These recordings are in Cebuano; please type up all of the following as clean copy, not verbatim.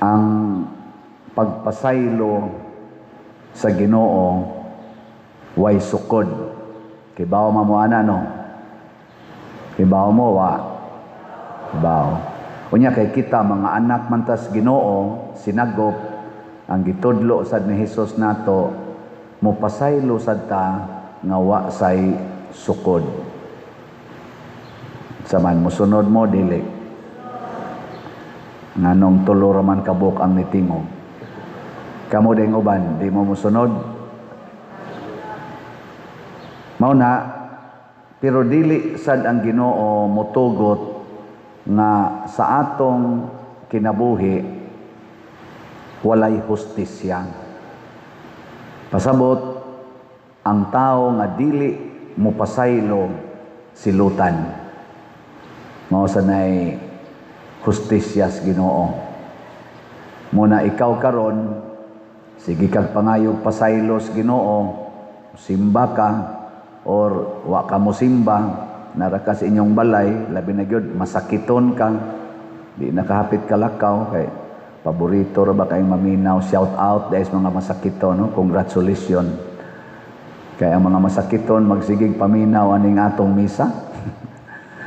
Ang pagpasaylo sa Ginoo way sukod. Kibaw mo mo ana, no? Kibaw mo wa? Kibaw. Unya kay kita mga anak man tas Ginoo, sinagop ang gitudlo sad ni Hesus nato, mopasaylo sad ta nga wa say sukod. Saman mosunod mo, dili? Nganong tulo ra man kabuk ang nitingog? Kamo ding uban, di mo mosunod? Mao na, pero dili sad ang Ginoo motugot nga sa atong kinabuhi walay hustisya. Pasabot, ang tao nga dili mopasaylo, silutan. Mao sa nay hustisya sa Ginoo. Muna ikaw karon, sige kag pangayog pasaylo sa Ginoo, simba ka or wa ka mo simba, nara ka sa inyong balay, labi na gyud masakiton ka, di nakahapit kalakaw kay paborito ra ba kayong maminaw. Shout out dahil sa mga masakiton, no? Congratulations. Kay ang mga masakiton magsigig paminaw aning atong misa.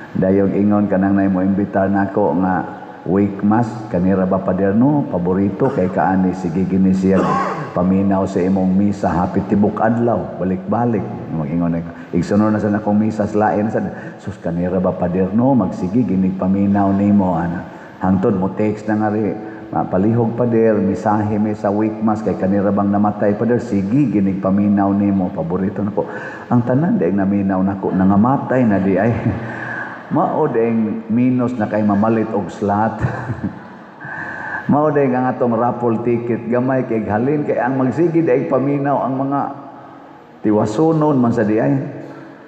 Dayog ingon kanang nay mo imbitar nako nga wake mass kanira ba, pader, no? Paborito kay kaani, sige gini siya paminaw sa imong misa hapit tibok adlaw, balik-balik. Mag-ingon na igsunod na sa nakong misa, lain sa sus kanira ba, pader, no? Magsige ginig paminaw nimo ana. Hangtod mo text na nga ri, "Palihog, pader, misahe mi sa wake mass kay kanira bang namatay, pader, sige ginig paminaw nimo, paborito nako." Ang tanan di naminaw nako nangamatay na di ay. Mao ding minus na kay mamalit og slot. Mao ding ang atong raffle ticket gamay kay halin kay ang magsige di ay paminaw ang mga tiwasunon man sa di ay.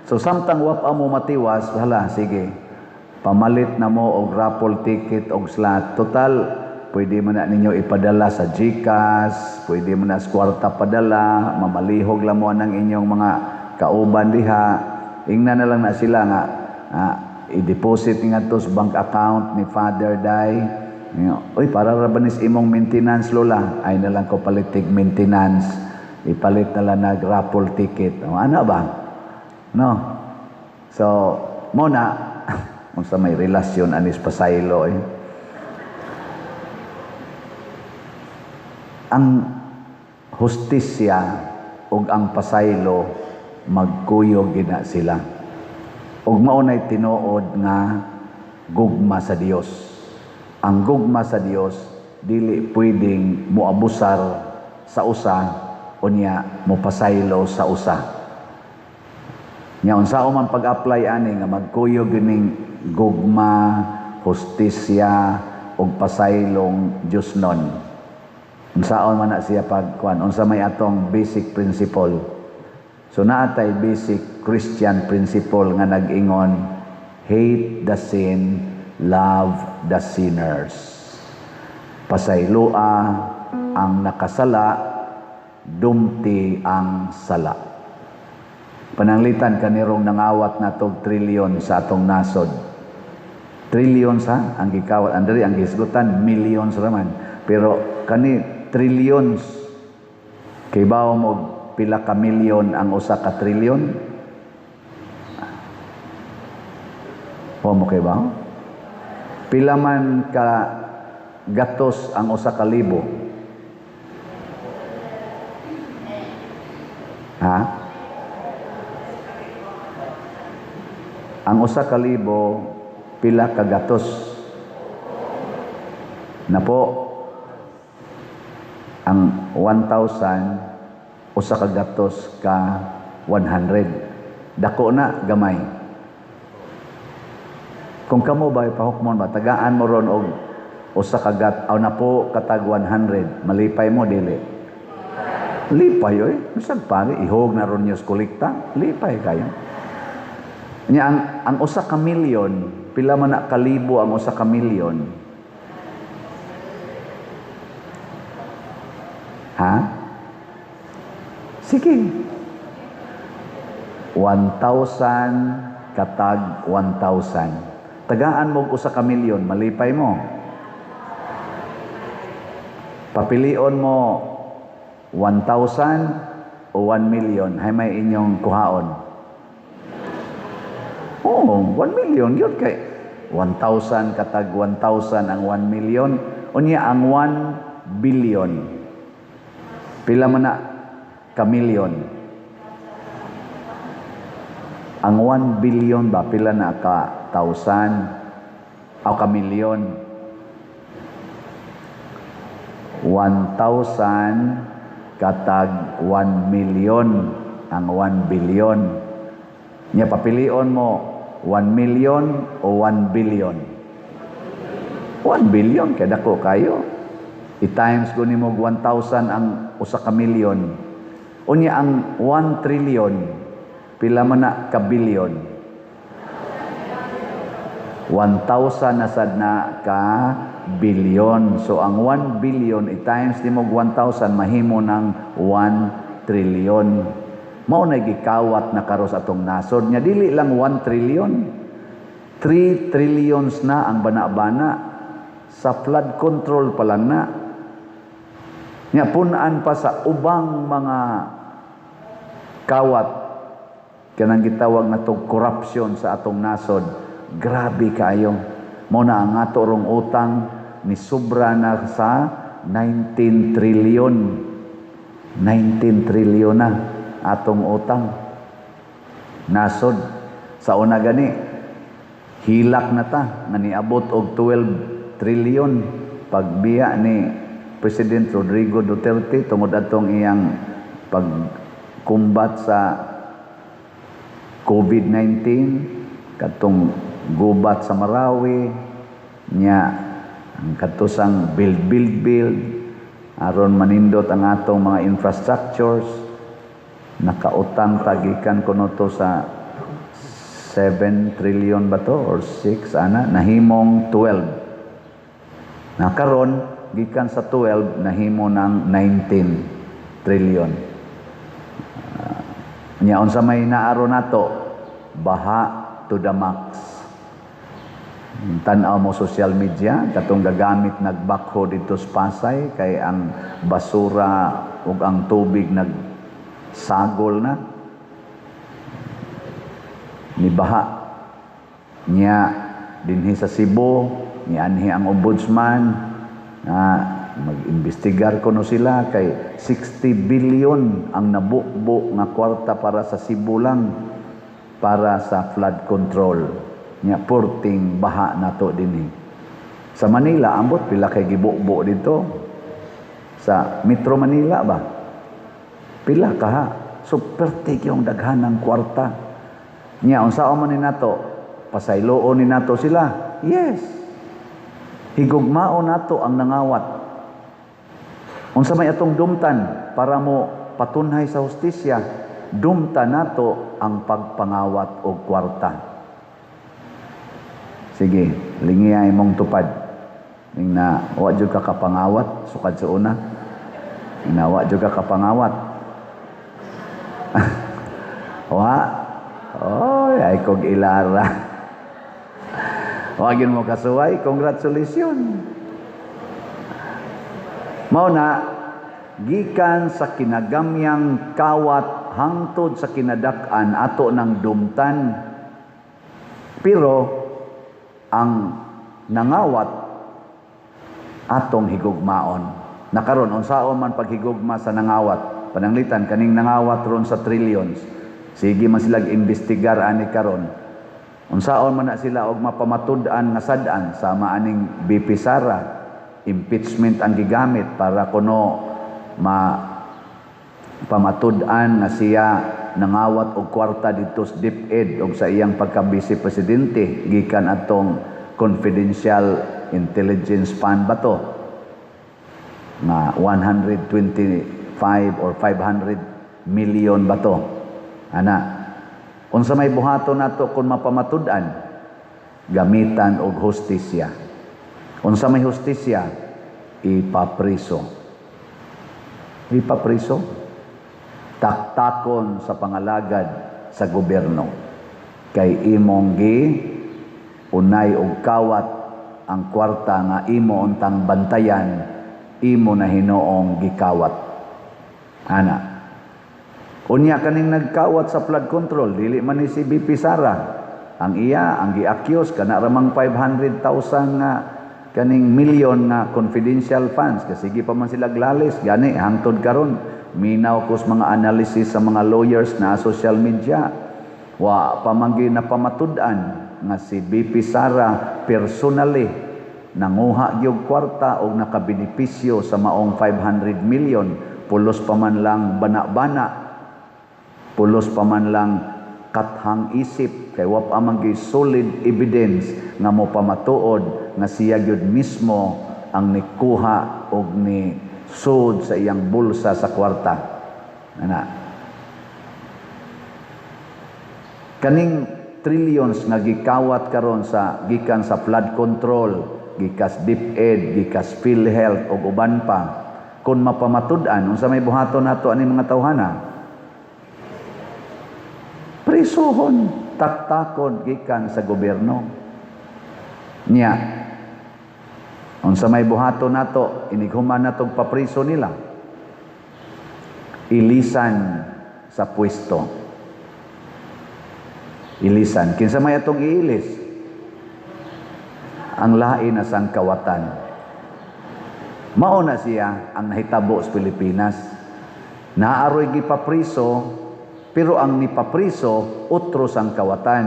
So samtang wa pa mo matiwas, hala, sige. Pamalit na mo og raffle ticket og slot. Total pwede man na ninyo ipadala sa GCash, pwede man na sa kwarta padala, mamalihog lang mo ang inyong mga kauban diha. Ingna na lang na sila nga i-deposit nga to sa bank account ni Father Dai. Uy, para ra ba nis imong maintenance, lola? Ay na lang ko palitig maintenance. Ipalit na lang nag raffle ticket. O, ano ba? No. So, mo na unsa may relasyon anis pasaylo eh. Ang hustisya ug ang pasaylo magkuyog gina sila. Ug mao nay tinuod nga gugma sa Dios. Ang gugma sa Dios dili pwedeng moabusar sa usa unya mopasaylo sa usa. Nya unsa man pag-apply ani nga magkuyog gining gugma, hustisya ug pasaylong Diosnon? Unsaon man na siya pagkuan? Unsa may atong basic principle? So naatay basic Christian principle nga nag-ingon, hate the sin, love the sinners. Pasayloa ang nakasala, dumti ang sala. Pananglitan kanirong nangawat na tog trilyon sa atong nasod. Trillions ha, ang gikawat. Andari ang gisgutan, millions raman. Pero kani trillions, kay bawo mo pila ka milyon ang usa ka trilyon? Wa mo kay bawo? Pila man ka gatos ang usa ka libo? Ha? Ang usa ka libo, pila ka gatos? Na po, ang 1,000, usa ka gatos ka 100. Dako na, gamay. Kung kamo ba, ipahukmon ba, tagaan mo ron og usa ka gat, aw na po katag 100, malipay mo, dili? Lipay, oy. Bisag pare, ihog na ron niyo kolekta, lipay kayo. Nya ang usa ka milyon, pila man na kalibo ang usa ka milyon? Ha? Sige. 1,000 katag 1,000. Tagaan mo usa ka milyon, malipay mo. Papilion mo 1,000 o 1 million, hay may inyong kuhaon? Oo, 1 million yun kay 1,000 katag 1,000 ang 1 million. Unya ang 1 billion. Pila man na ka million? Ang 1 billion ba, pila na ka thousand o ka million? 1,000 katag 1 million ang 1 billion. Nya papilion mo 1 million o 1 billion? 1 billion kay dako kayo. I-times ko nimo 1,000 ang usa ka million. Unya ang 1 trillion, pila man na ka billion? 1,000 na sad na ka billion. So ang 1 billion i-times nimo 1,000, mahimo ng 1 trillion. Mao na gikawat na karos atong nasod nya, dili lang 1 trillion. 3 trillions na ang bana-bana sa flood control pa lang na. Nya pun-an pa sa ubang mga kawat, kanang gitawag na tong corruption sa atong nasod. Grabe kaayo. Mao na ang ato rong utang ni sobra na sa 19 trillion. 19 trillion na atong utang nasod. Sa una gani hilak na ta nga niabot og 12 trillion pagbiya ni President Rodrigo Duterte tungod atong iyang pagkumbat sa COVID-19, katong gubat sa Marawi nya, ang katusang build, build, build aron manindot ang atong mga infrastructures. Nakautang tagikan kuno to sa 7 trillion ba to or 6 ana, nahimong 12 na. Karon gikan sa 12, nahimo ng 19 trillion. Nya unsa may naaro nato? Baha to the max. Tan-aw mo social media, katong gagamit nag-backhoe dito sa Pasay kay ang basura ug ang tubig nagsagol na, nibaha. Nya dinhi sa Cebu, nianhi ang ombudsman na mag-imbestigar kuno sila kay 60 billion ang nabukbo nga kwarta para sa Cebu lang, para sa flood control. Nya purting baha nato dinhi sa Manila. Ambot pila kay gibukbo dito sa Metro Manila ba, pila kaha. So perti yung daghan ng kwarta. Nya unsaon man ni nato? Pasayloon ni nato sila? Yes, higugmaon nato ang nangawat. Unsa may atong dumtan para mo patunhay sa hustisya? Dumtan nato ang pagpangawat og kwarta. Sige, lingiya imong tupad. Ning na wa jud ka kapangawat sukad sa una. Ning na wa jud ka kapangawat. Wa. Oy, ay kog ilara. Wa gyud mo kasuway, congratulations. Mao na gikan sa kinagamyang kawat hangtod sa kinadak-an, ato ng dumtan. Pero ang nangawat, atong higugmaon. Nakaron, unsaon man paghigugma sa nangawat? Pananglitan kaning nangawat ron sa trillions. Sige man sila imbestigar ani karon. Unsaon man na sila og mapamatud-an nga sad-an, sama aning VP Sara, impeachment ang gigamit para kuno ma pamatud-an nga siya nangawat og kwarta didto sa DepEd og sa iyang pagka-vice presidente gikan atong confidential intelligence fund ba to nga 125 or 500 million ba to ana. Unsa may buhaton nato kung mapamatud-an? Gamitan og hustisya. Unsa may hustisya? Ipapriso, ipapriso, taktakon sa pangalagad sa gobyerno kay imong gi unay og kawat ang kwarta nga imo untang bantayan. imo na hinoong gikawat. Ana. Unya kaning nagkawat sa flood control, dili man ni si VP Sara. Ang iya, ang gi-accuse kana ramang 500,000 nga kaning milyon nga confidential funds, kasi sige pa man sila glalis gani hangtod karon. Minaw kos mga analysis sa mga lawyers na social media, wa pa man gyud napamatud-an nga si VP Sara personally nanguha gyud kwarta o nakabenepisyo sa maong 500 million. Pulos pa man lang bana-bana, pulos pa man lang kathang isip, kay wa pa man gyud solid evidence nga mo pamatuod nga siya gyud mismo ang nikuha og ni sud sa iyang bulsa sa kwarta. Ana, kaning trillions nga gikawat karon sa gikan sa flood control, gikas DepEd, gikas PhilHealth ug uban pa, kung mapamatud-an, unsa may buhaton nato ani mga tawhana? Prisuhon, taktakon gikan sa gobyerno. Nya, unsa may buhaton nato inighuman natong papriso nila? Ilisan sa pwesto. Ilisan. Kinsa may atong iilis? Ang lain na sang kawatan. Mao na siya ang nahitabo sa Pilipinas. Naaroy gipapriso, pero ang nipapriso otro sang kawatan.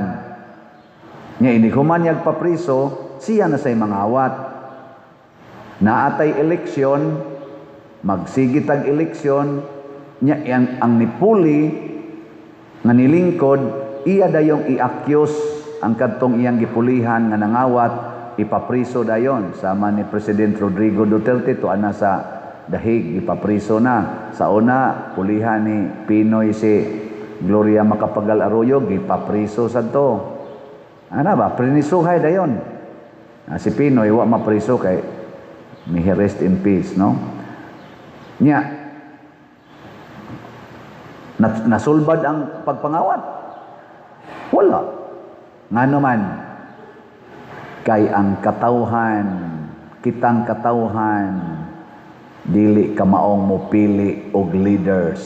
Nya inighuman niyag papriso, siya na say mangawat. Naatay eleksyon, magsige tag eleksyon, nya ang nipuli nga nilingkod, iya dayong i-accuse ang kadtong iyang gipulihan nga nangawat, ipapriso dayon. Sama ni President Rodrigo Duterte to ana sa dahig, ipapriso na. Sa una, pulihan ni PNoy si Gloria Macapagal Arroyo, gipapriso sad to. Ana ba, prinisuhay dayon. Si PNoy wa mapriso kay may he rest in peace, no? Nya, nasulbad ang pagpangawat? Wala. Ngano man, kay ang katawhan, kitang katawhan, dili kamaong mopili og leaders.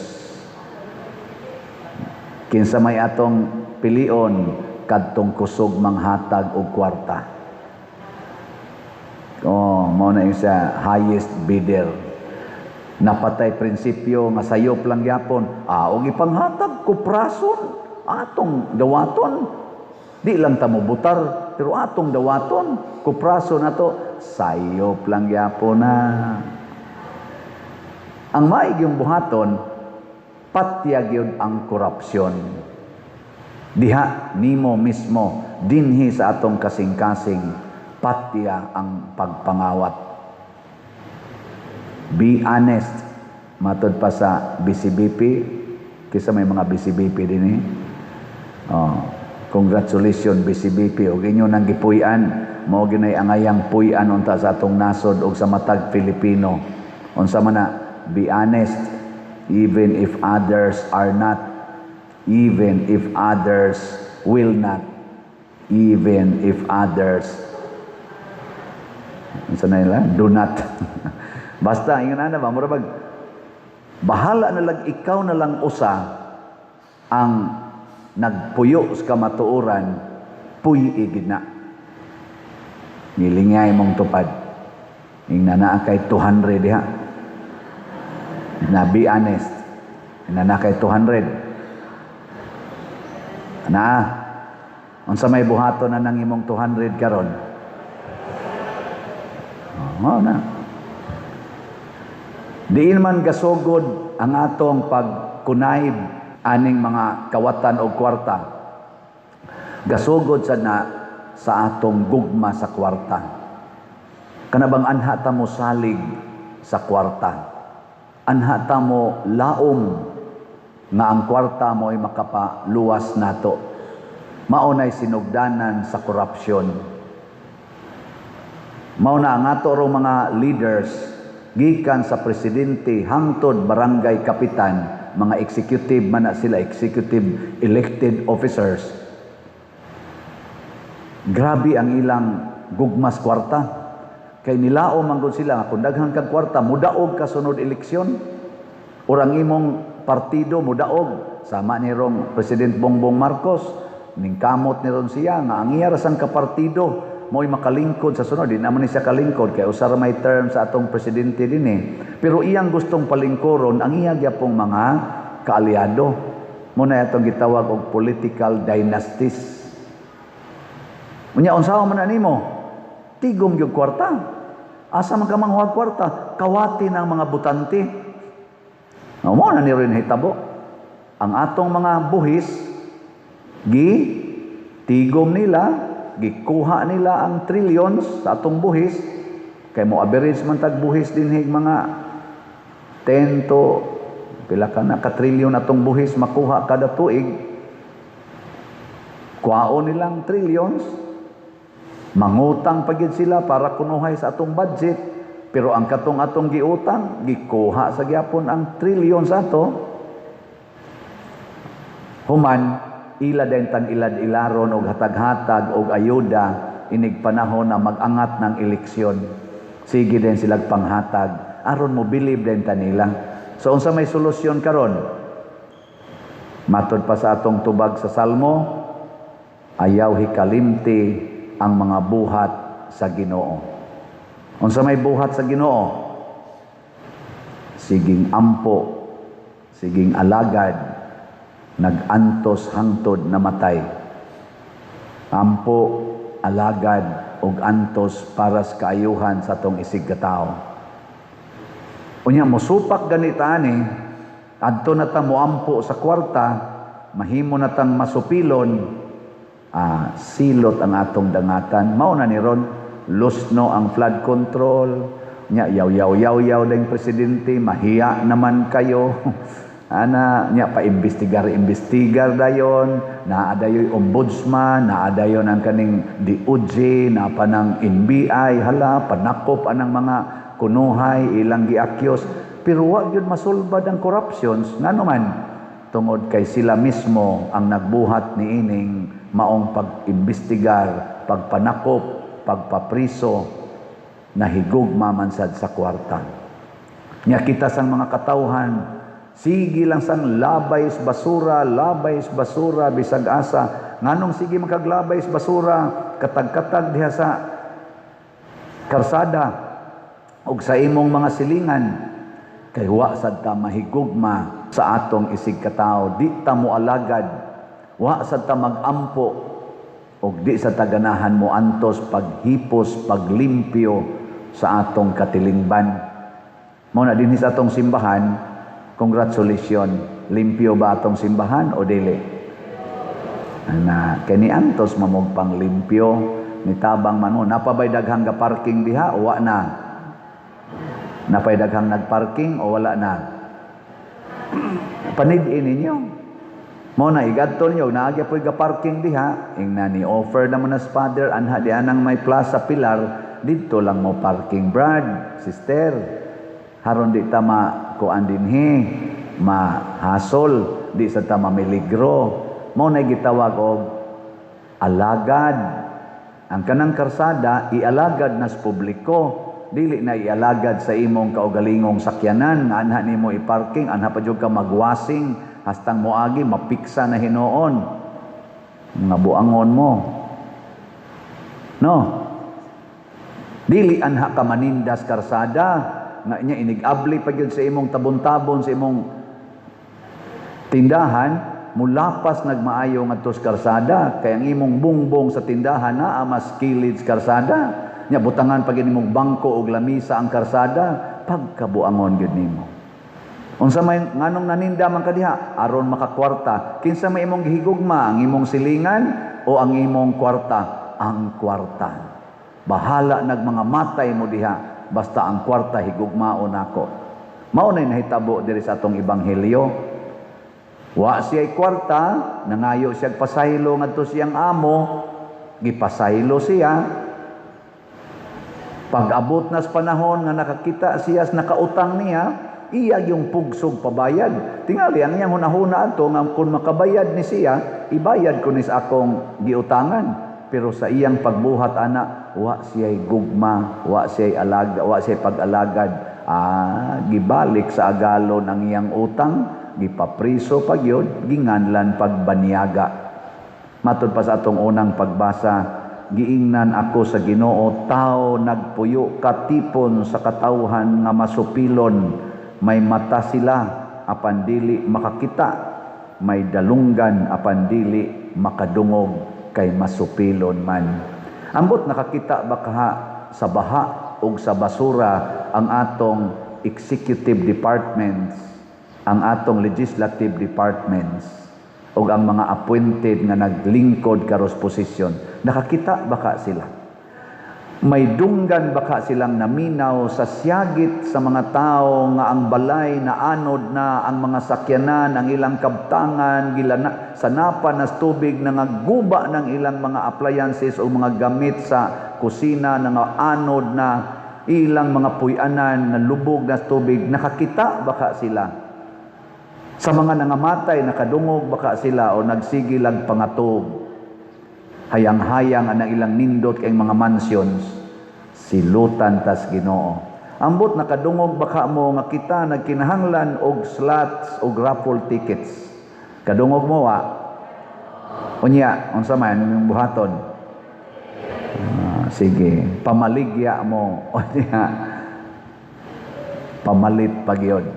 Kinsa may atong pilion, kadtong kusog manghatag og kwarta. Oh, mao na sa highest bidder. Napatay prinsipyo nga sayop lang gyapon. Og ipanghatag kuprason atong dawaton. Di lang ta mo butar, pero atong dawaton, kuprason ato, sayop lang gyapon na. Ang maig yung buhaton, patya gyud ang korupsyon. Diha nimo mismo dinhi sa atong kasing-kasing, patya ang pagpangawat. Be honest. Matod pa sa BCBP, kisa may mga BCBP din eh. Oh, congratulations BCBP og inyo nang gipuy-an, mao ginay angayang puy-an unta sa atong nasod og sa matag Pilipino. Unsa man na, be honest even if others are not, even if others will not, even if others unsa na nila, do not. Basta ingon ana ba, mura bag bahala na lang, ikaw na lang usa ang nagpuyo sa kamatuoran, puy-i gid na. Nilingay mong tupad. Ingna naa kay 200 diha. Na be honest. Ingna naa kay 200. Naa. Unsa may buhaton na nang imong 200 karon? Oh, na. Diin man gasugod ang atong pagkunayb aning mga kawatan og kwarta? Gasugod sad na sa atong gugma sa kwarta. Kana bang anha ta mo salig sa kwarta? Anha ta mo laom nga ang kwarta mo ay makapaluwas nato. Mao nay sinugdanan sa korupsyon. Mao na ang ato rong mga leaders gikan sa presidente hangtod barangay kapitan, mga executive man na sila, executive elected officers. Grabe ang ilang gugmas kwarta. Kay nilao man gud sila nga kung daghan kag kwarta, mudaog ka sunod eleksyon. Or ang imong partido mudaog. Sama ni rong President Bongbong Marcos, ningkamot ni ron siya nga ang iya ra sang kapartido mo'y makalingkod sa sunod. Di naman ni siya kalingkod kay usa ra may term sa atong presidente dinhi. Pero iyang gustong palingkoron ang iya gyapong mga kaalyado. Mao na atong gitawag og political dynasties. Unya, unsaon man na nimo? Tigom gyud kwarta. Asa man ka manguha kwarta? Kawati ng mga butante. Mao na ni rin hitabo. Ang atong mga buhis gi tigom nila, gikuha nila ang trillions sa atong buhis, kay mo average man tag buhis dinhi mga 10 to pila ka na ka trillion atong buhis makuha kada tuig. Kuhaon nilang trillions, mangutang pa gyud sila para kunuhay sa atong budget, pero ang katong atong giutang, gikuha sa gyapon ang trillions ato. Human, ila din tang ilad-ilaron og hatag-hatag og ayuda inig panahon na mag-angat ng eleksyon. Sige din silag panghatag aron mo bilib din ta nila. So unsa may solusyon karon? Matod pa sa atong tubag sa Salmo, ayaw hikalimti ang mga buhat sa Ginoo. Unsa may buhat sa Ginoo? Siging ampo, siging alagad, nagantos hangtod namatay. Ampo, alagad, ug antos para sa kaayuhan sa atong isig katao. Unya, mosupak ganita ani, adto na ta moampo sa kwarta, mahimo na tang masupilon, silot ang atong dangatan. Mao na ni ron, lusno ang flood control, nya yaw yaw yaw yaw ding presidente, mahiya naman kayo. Ana, nya pa-imbestigar imbestigar dayon, naa dayoy ombudsman, naa dayon ang kaning DOJ, naa pa ng NBI, hala, panakop anang mga kunuhay ilang giakyos, pero wa gyud masulbad ang corruptions. Ngano man? Tungod kay sila mismo ang nagbuhat niining maong pag-imbestigar, pagpanakop, pagpapriso, nahigugma man sad sa kwarta. Nya kita sang mga katawhan, sige lang sang labay sa basura, labay sa basura, bisag asa. Nganong sige makaglabay sa basura, katag-katag diha sa karsada ug sa imong mga silingan? Kay wa sad ta mahigugma sa atong isig katawo, di ta mo alagad, wa sad ta magampo, ug di sa taganahan mo antos paghipos, paglimpyo sa atong katilingban. Mao na dinhi sa atong simbahan, congratulations, limpyo ba atong simbahan o dili? Na kani antos mamog panglimpyo, nitabang man mo. Napabay daghang ga parking diha o wa na? Napay daghang nagparking o wala na? Panid-in ninyo. Mao na igadto ninyo, naagya po'y ga parking diha, ingna ni offer naman na father anha di anang may plaza pilar, didto lang mo parking, brad, sister. Haron di ta ma kuan dinhi, mahasol, di sa ta mamiligro. Mao na gitawag og alagad. Ang kanang karsada ialagad nas publiko, dili na ialagad sa imong kaugalingong sakyanan nga anha nimo i-parking, anha pa jud ka magwasing hastang moagi mapiksa na hinuon. Mga buangon mo. No. Dili anha ka manindas karsada nga nya inig-abli pa gyud sa imong tabon-tabon sa imong tindahan, mulapas nagmaayo ngadto sa karsada kay ang imong bungbong sa tindahan naa mas kilid sa karsada. Nya butangan pa gyud nimong bangko og lamisa ang karsada, pagkabuangon gyud nimo. Unsa may nganong naninda man ka diha? Aron makakwarta. Kinsa may imong gihigugma, ang imong silingan o ang imong kwarta? Ang kwarta. Bahala nag mga matay mo diha, basta ang kwarta higugmaon nako. Mao nay nahitabo diri sa atong ebanghelyo. Wa siya'y kwarta, nangayo siya'g pasaylo ngadto siyang amo, gipasaylo siya. Pag-abot na sa panahon nga nakakita siya sa nakautang niya, iya yung pugsog pabayad. Tingali ang iyang hunahuna ato nga kung makabayad ni siya, ibayad ko ni sa akong giutangan. Pero sa iyang pagbuhat ana, Wa siya'y gugma, wa siya'y alaga, wa siya'y pag-alagad. Ah, gibalik sa agalon ang iyang utang, gipapriso pa gyud, ginganlan pagbanyaga. Matud pa sa atong unang pagbasa, giingnan ako sa Ginoo, tao nagpuyo katipon sa katawhan nga masupilon, may mata sila apan dili makakita, may dalunggan apan dili makadungog, kay masupilon man. Ambot nakakita ba kaha sa baha ug sa basura ang atong executive departments, ang atong legislative departments, ug ang mga appointed nga naglingkod karos posisyon? Nakakita ba ka sila? May dunggan baka silang naminaw sa siyagit sa mga tao nga ang balay na anod na, ang mga sakyanan, ang ilang kabtangan, gilana, sanapan na tubig, nangaguba ng ilang mga appliances o mga gamit sa kusina, nga anod na, ilang mga puy-anan na lubog na tubig? Nakakita baka sila? Sa mga nangamatay, nakadungog baka sila o nagsige lag pangatog? Hayang-hayang ang ilang nindot kay mga mansions. Silutan tas Ginoo. Ambot nakadungog baka mo nga kita nagkinahanglan og slots og raffle tickets? Kadungog mo wa? Unya unsa man imong buhaton? Ah, sige, pamaligya mo. Unya pamalit pa gyud.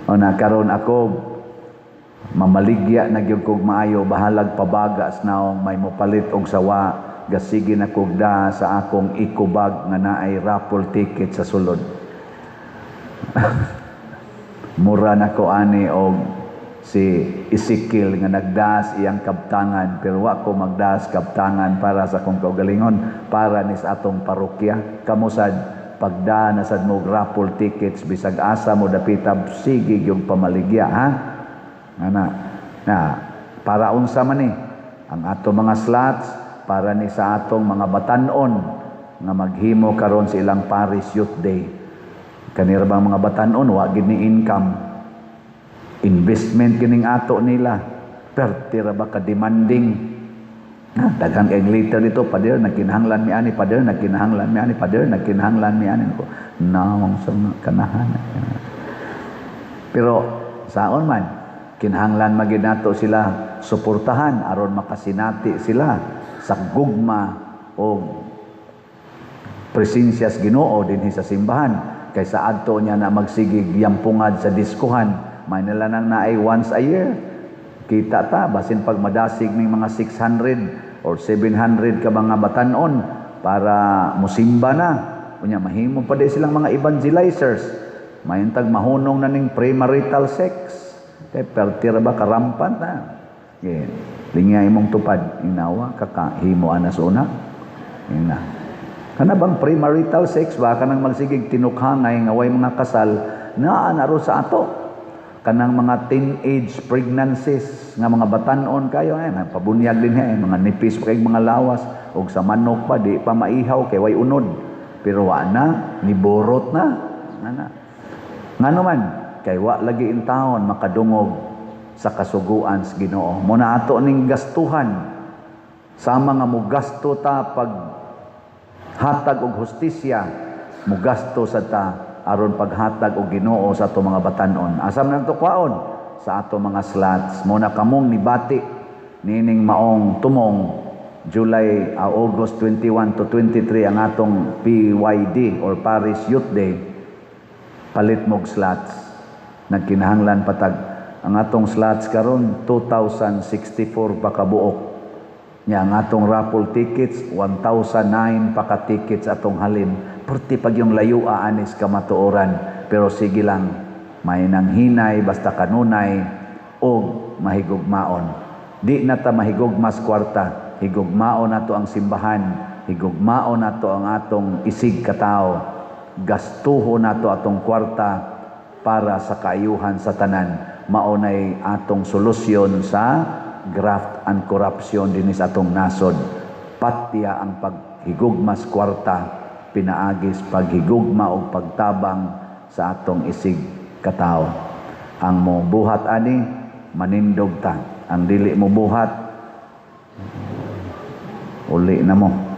O na karon ako mamaligya na gyud kog maayo, bahalag pabagas naong may mopalit og sawa, gasige na kog da sa akong eco bag nga naay raffle ticket sa sulod. Mura na ko ani og si Ezekiel nga nagdas iyang kabtangan, pero wa ko magdas kabtangan para sa akong kaugalingon, para ni sa atong parokya. Kamo sad, pagda na sad mo raffle tickets, bisag asa mo dapita, sige gyud pamaligya, ha. Ana na, para unsa man ni ang ato mga slots? Para ni sa atong mga batanon nga maghimo karon sa ilang Parish Youth Day. Kanira bang mga batanon, wa gid ni income, investment kining ato nila. Perti ra ba ka demanding? Ha, daghan kay later dito, "Pader, nagkinahanglan mi ani. Pader, nagkinahanglan mi ani. Pader, nagkinahanglan mi ani." Ko naong sa mga kanahan, pero saon man, kinahanglan magid nato sila suportahan aron makasinati sila sa gugma o presensya sa Ginoo dinhi sa simbahan, kaysa adto niya na magsigig yampungad sa diskuhan. May nila nang naay once a year. Kita ta basin pag madasig ning mga 600 or 700 ka mga batanon para musimba na. Unya mahimo pa di silang mga evangelizers, mayntag mahunong na ning premarital sex, kay perti ra ba karampan na. Okay. Lingya imong tupad, inawa kakahimo ana sa una. Ina. Kana bang premarital sex ba, kanang magsigig tinukhangay nga way mga kasal, naa na ro sa ato. Kanang mga teenage pregnancies nga mga batanon kayo, ay pabunyag din eh, mga nipis pa kay mga lawas og sa manok pa di pa maihaw kay way unod. Pero wa na, niborot na. Ana. Ngano man, kay wa lagi intawon makadungog sa kasuguan sa Ginoo. Mo na ato ning gastuhan, sama nga mugasto ta pag hatag og hustisya, mugasto sa ta aron paghatag og Ginoo sa ato mga batanon. Asa man nato kwaon? Sa ato mga slots. Mo na kamong nibati nining maong tumong July, August 21 to 23 ang atong PYD or Parish Youth Day, palit mog slots. Nagkinahanglan patag ang atong slots karon 2064 pa kabuok. Nya ang atong raffle tickets, 1009 pa ka tickets atong halin. Perti pag yung layo anis kamatuoran, pero sige lang, may nang hinay basta kanunay og mahigugmaon. Di na ta mahigugmas kwarta, higugmaon nato ang simbahan, higugmaon nato ang atong isig katao. Gastuho nato atong kwarta para sa kaayuhan sa tanan. Mao nay atong solusyon sa graft and corruption dinhi sa atong nasod. Patya ang paghigugmas kwarta pinaagis paghigugma og pagtabang sa atong isig katao. Ang mo buhat ani, manindog ta. Ang dili mo buhat, uli na mo.